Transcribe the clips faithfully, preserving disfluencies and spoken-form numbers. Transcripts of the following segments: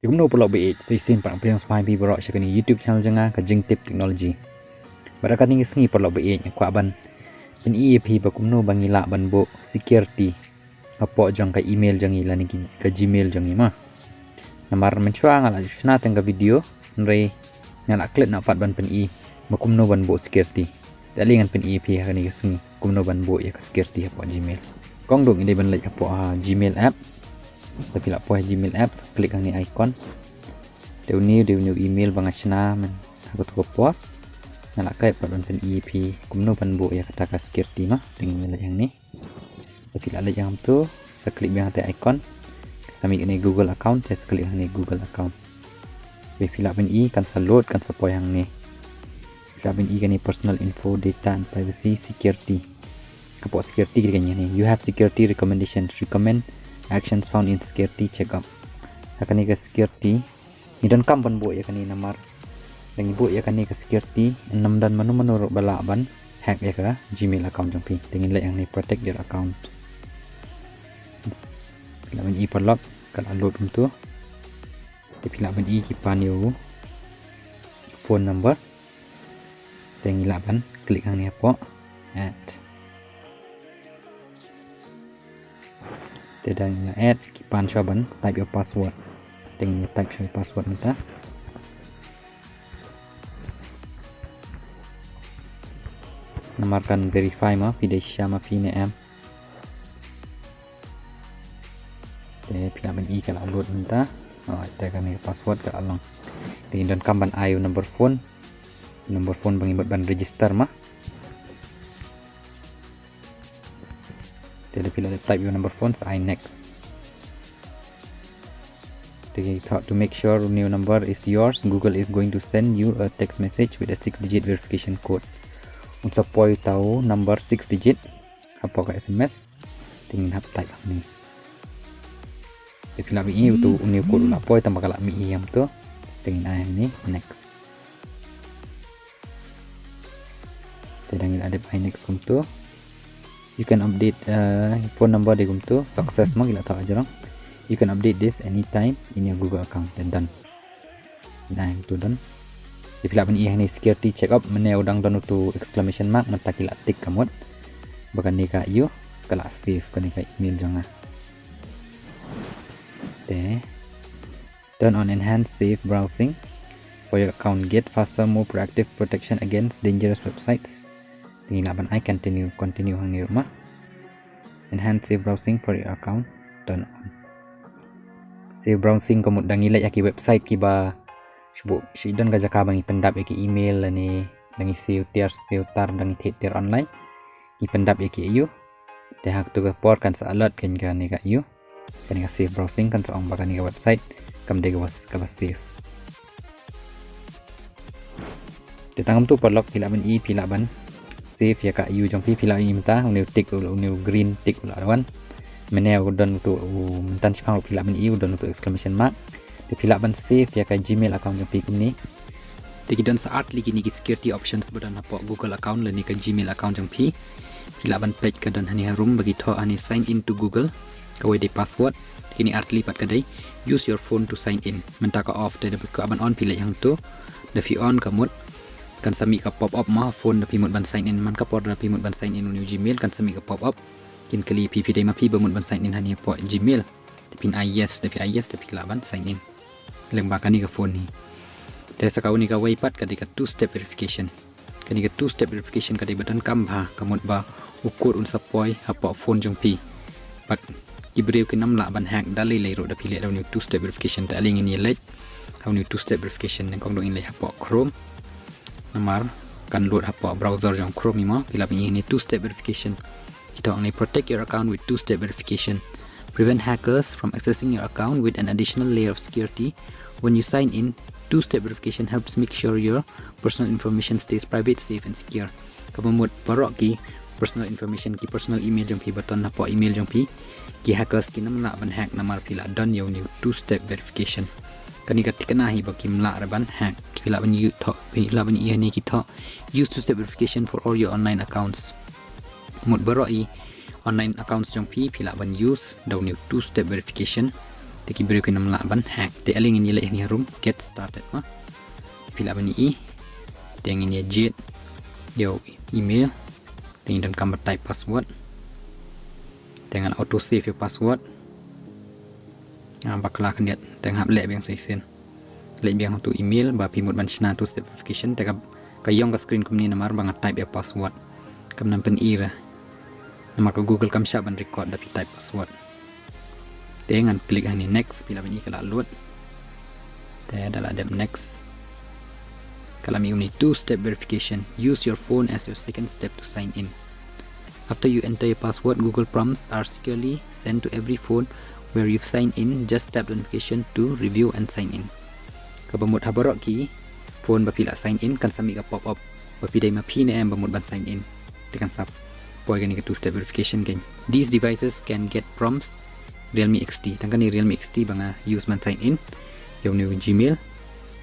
Te kumno paralok ba ïeit, sa shisien pat nga pdiang sngewbha ïa phi baroh sha kane ka YouTube channel jong nga, ka Jingtip Technology. Bad ha kane ka sngi paralok ba ïeit, nga kwah ban pyni ïa phi ba kumno ba ngi lah ban buh security hapoh jong ka email jong ngi lane ki, ka Gmail jong ngi mo. Namar mynshuwa nga la ju shna tang ka video, hynrei nga la klet noh pat ban pyni ba kumno ban buh security. Te ale ngan pyni ïa phi ha kane ka sngi kumno ban buh ïa ka security hapoh Gmail. Kong duk ngi dei ban leit hapoh, ah, Gmail app. Te phi lah poi Gmail app, sa click hangne icon. Te une u dei une u email ba nga shna mynta ha kato ka por. Nga la klet pat ban pyni ïa phi kumno ban buh ïa kata ka security mo. Te ngin leit hangne. Te phi lah leit ïa kumto, sa click biang ha kata icon. Sa mih kane Google account, te sa click hangne Google account. Te phi lah pyni kan sa load, kan sa poi hangne. Phi lah pyni kane personal info, data and privacy, security. Hapoh security ki dei kane, you have security recommendations, recommend actions found in security checkup. Ha kane ka security ngi donkam ban buh ïa kane namar lada ngi buh ïa kane ka security, ym don mano mano ruh ba lah ban hack ïa ka Gmail account jong phi. Te ngin leit hangne protect your account. Phi lah pyni paralok, ka la load kumto. Te phi lah pyni ki pan ïa u phone number. Te ngi lah ban click hangne hapoh add. Te da ngi la add, ki pan shuwa ban type ïa u password. Te ngin type shuwa u password mynta. Namar kan verify ma phi dei shisha ma phi ne em. Te phi lah ban i ka la load mynta. Oh, te kane ka password ka la long. Te ngin donkam ban ai u number phone. Number phone ba ngi mut ban register ma. Te da phi la type your number phone, sa ai next. Te ki thoh, to make sure new number is yours, Google is going to send you a text message with a six digit verification code. Un sa poi uta u number six digit hapoh ka S M S. Te ngin hap type hangne. Te phi lah ban i uto une u code u la poi tang ba ka la mih ïa kumto. Te ngin ai hangne next. Te da ngi la dep ai next kumto. You can update, uh, phone number dei kumto. Success ma ngi la thoh hajrong. You can update this anytime in your Google account. Te done. Nang tu done. Te phi lah ban i hangne security checkup, mynne u dang don uto exclamation mark, mynta ki la tick ka mut ba kane ka ïa u ka la save kane ka email jong nga. Te turn on enhanced safe browsing for your account. Get faster, more proactive protection against dangerous websites. Te ngi lah ban ai continue, continue hangne ruh ma. Enhance safe browsing for your account. Turn on. Safe browsing ka mut da ngi leit ïa ki website kiba shu buh, shu don ka jaka ba ngi pyndap ïa ki email lane da ngi siew tiar siew tar, da ngi thied tiar online. Ngi pyndap ïa ki ïa u. Te ha kato ka por kan sa alert kane ka ïa u. Kane ka safe browsing kan sa ong ba kane ka website kam dei kaba, kaba safe. Te tang kumto paralok phi lah ban i, phi lah ban save ïa ka ïa u jong phi, phi lah ban i mynta une u tick, une u green tick u la wan. Mynne u don uto u mynta shiphang phi lah ban i u don uto exclamation mark. Te phi lah ban save ïa ka Gmail account jong phi kumne. Te ki don sa artylli kine ki security options ba don hapoh Google account lane ka Gmail account jong phi. Phi lah ban peit ka don hangne harum ba ki thoh hangne sign in to Google. Kawei dei password. Kine artylli pat ka dei use your phone to sign in. Mynta ka off, te da phi kwah ban on phi leit hangto. Da phi on ka mut kan sa mih ka pop up ma phone da phi mut ban sign in. Man ka por da phi mut ban sign in une u Gmail kan sa mih ka pop up. Kin kylli phi phi dei ma phi ba mut ban sign in hangne hapoh Gmail. Te phin ai yes, da phi ai yes, da phi lah ban sign in. Lyngba kane ka phone hi. Te sa kawei kawei pat ka dei ka two step verification. Kane ka two step verification ka dei ba donkam bha, ka mut ba u code un sa poi hapoh phone jong phi. Bad ki briew kin ym lah ban hack da lei lei ruh da phi leh da une u two step verification. Te ale ngin ïa leit ha une u two step verification, nyngkong dang ngin leit hapoh Chrome. Namar kan load hapoh browser jong Chrome hi mo. Phi lah ban i hangne two step verification. Ki thoh hangne protect your account with two step verification. Prevent hackers from accessing your account with an additional layer of security. When you sign in, two step verification helps make sure your personal information stays private, safe and secure. Kaba mut baroh ki personal information, ki personal email jong phi ba don hapoh email jong phi, ki hackers kin ym lah ban hack namar phi la don ïa une u two step verification. Kane ka thikna hi ba kim lah ruh ban hack. Phi lah ban ïoh thoh, phi lah ban ïoh hangne ki thoh use two step verification for all your online accounts. Mut baroh i online accounts jong phi, phi lah ban use da une u two step verification. Te ki briew kin ym lah ban hack. Te ale ngin ïa leit hangne harum, get started ma. Phi lah ban ïohi. Te ngin ïa jied ïa u email. Te ngin donkam ban type password. Te ngan auto save ïa u password. Ah, bakla khyndiat. Te ngan hap leh biang sa shisien. Leh biang ha utu u email ba phi mut ban shna two step verification. Te ka, ka ïong ka screen kumne namar ba nga type ïa u password. Kam nang pyni re. Namar ka Google kam shah ban record da phi type password. Te ngan click hangne next, phi lah ban ïohi ka la load. Te da la dep next, ka la mih kumne, two step verification. Use your phone as your second step to sign in. After you enter your password, Google prompts are securely sent to every phone where you've signed in. Just tap the notification to review and sign in. Kaba mut ha baroh ki phone ba phi la sign in kan sa mih ka pop up ba phi dei ma phi ne em ba mut ban sign in. Te kan sa poi kane ka two step verification kein. These devices can get prompts. Realme X T, tang kane Realme X T ba nga use ban sign in ïa une u Gmail.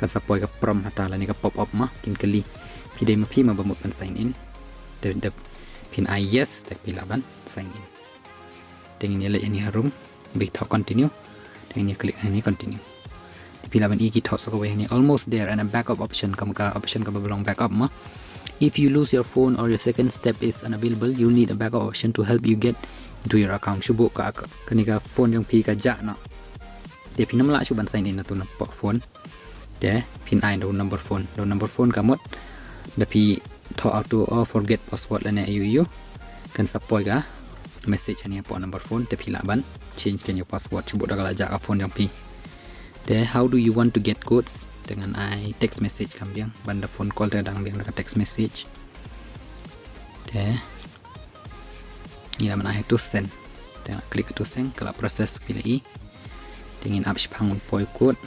Kan sa poi ka prompt hata lane ka pop up ma, kin kylli phi dei ma phi ma ba mut ban sign in. Te da phin ai yes, te phi lah ban sign in. Te ngin ïa leit hangne harum, ba ki thoh continue. Te ngin ïa click hangne continue. Te phi lah ban ïohi ki thoh sa kawei hangne, almost there and a backup option, ka mut ka option kaba long backup ma. If you lose your phone or your second step is unavailable, you'll need a backup option to help you get into your account. Shu buh ka, kane ka phone jong phi ka jah noh. Te phin ym lah shuh ban sign in na utu u phone. Te phin ai da u number phone. Da u number phone ka mut da phi thoh auto or forget password lane aiu aiu, kan sa poi ka message hangne hapoh number phone, te phi lah ban change kane ka password, shu buh da ka la jah ka phone jong phi. Te how do you want to get codes? Te ngan ai text message kam biang, ban da phone call te dang biang da ka text message. Te ngi lah ban ai ha utu send. Te ngan click ha utu send, ka la process, phi lah ïohi. Te ngin ap shipang ban poi code.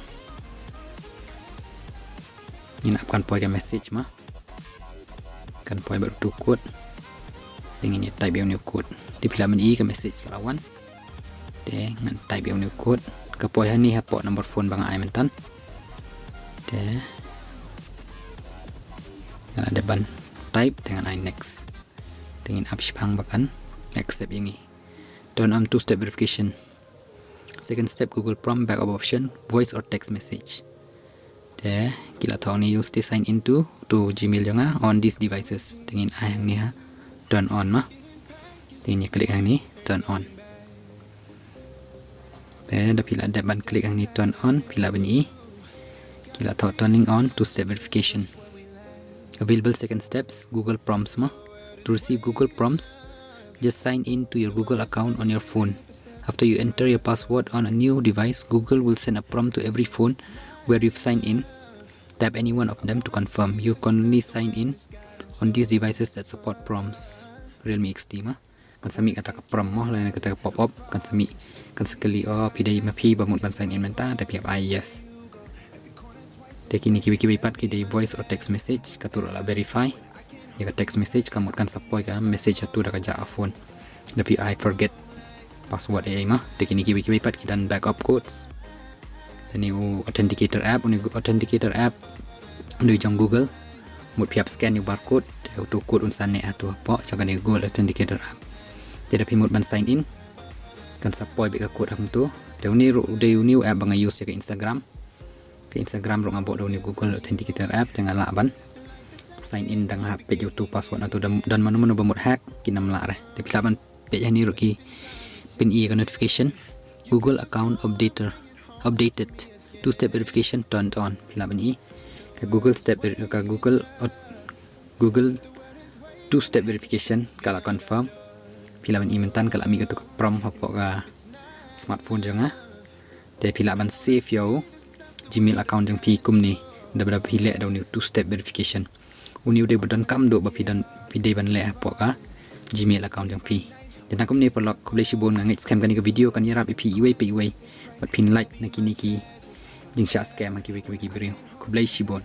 Ngin ap kan poi ka message ma. Kan poi bad utu u code. Te ngin ïa type ïa une u code. Te phi lah ban ïohi ka message ka la wan. Te ngan type ïa une u code. Ka poi hangne hapoh number phone ba nga ai mynta. Te nga la dep ban type, te ngan ai next. Te ngin ap shipang ba kan accept ïa ngi. Turn on two step verification. Second step, Google prompt, backup option, voice or text message. Te ki la thoh hangne, you stay signed in to, to Gmail jong nga on these devices. Te ngin ai hangne ha turn on ma. Te ngin ïa click hangne turn on. Te da phi la dep ban click hangne turn on, phi lah ban ïohi ki la thoh turning on two step verification. Available second steps, Google prompts ma. To receive Google prompts, just sign in to your Google account on your phone. After you enter your password on a new device, Google will send a prompt to every phone where you've signed in. Tap any one of them to confirm. You can only sign in on these devices that support prompts. Realme X T ma. Kan sa mih kata ka prompt mo, lane kata ka pop up, kan sa mih, kan sa kylli, oh, phi dei ma phi ba mut ban sign in mynta, te phi hap ai yes. Te kine kiwei kiwei pat ki dei voice or text message, kato ruh la verify. Ïa ka text message ka mut kan sa poi ka message hato da ka jah ka phone. Da phi ai forget password ei ei ma. Te kine kiwei kiwei pat ki don backup codes. Lane u authenticator app, une u authenticator app u dei jong Google. Mut phi hap scan ïa u barcode, te uto u code un sa neh hato hapoh jong kane Google Authenticator app. Te da phi mut ban sign in, kan sa poi beit ka code ha kumto. Te une ruh u dei une u app ba nga use ïa ka Instagram. Ka Instagram ruh nga buh da une u Google Authenticator app, te nga lah ban sign in da nga hap peit ïa uto u password, hato don mano mano ba mut hack, kin ym lah re. Te phi lah ban peit hangne ruh ki pyni ïa ka notification. Google account updater, updated. Two step verification turned on. Phi lah ban ïohi ka Google step ver-, ka Google aut-, Google two step verification ka la confirm. Phi lah ban ïohi mynta ka la mih kato ka prompt hapoh ka smartphone jong nga. Te phi lah ban save ïa u Gmail account jong phi kumne, da ba da phi leh da une u two step verification. Une u dei ba donkam duh ba phi don, phi dei ban leh hapoh ka Gmail account jong phi. Te tang kumne paralok, khublei shibun, nga ngeit skhem kane ka video kan ïarap ïa phi iwei pa iwei bad phin lait na kine ki jingshah scam ha kiwei kiwei ki briew. Khublei shibun.